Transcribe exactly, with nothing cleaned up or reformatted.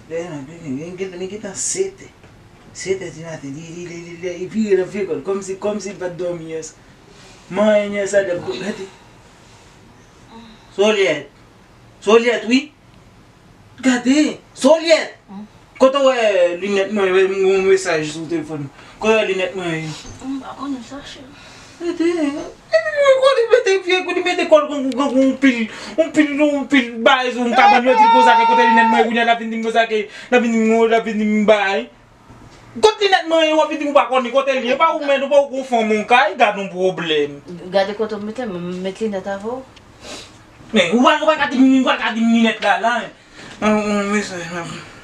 Lè nan gen gen gen gen tan sèt è. Sèt è di maten, li li li li li li vire nan vye kòl kòmsi kòmsi li pa t dòmi yè swa. Manyen yè swa dèp gade. Solyèt. Solyèt wi. Gade. Solyèt. Kote w wè linèt mwen, yon mesaj sou telefòn. Kote w wè linèt mwen yo? M pa konnen sa cheri. Gade. Epi mwen konnen mete vye kou li mete kòl kon kon kon yon pil yon pil yon pil bagay sou yon kabann yo di l konsa ke kote linèt mwen kounye a l ap vin di m konsa ke l ap vin di m l ap vin di m bagay. Kot linèt mwen ye w ap vin di m ou pa konnen kote l ye pa ou menm ou pa ou gon fanm yon kay gad yon pwoblèm. Gade kote w mete m, m met linèt avè w. Men ou pa ou pa ka di m ou pa ka di m linèt la la. Yon mesaj m ap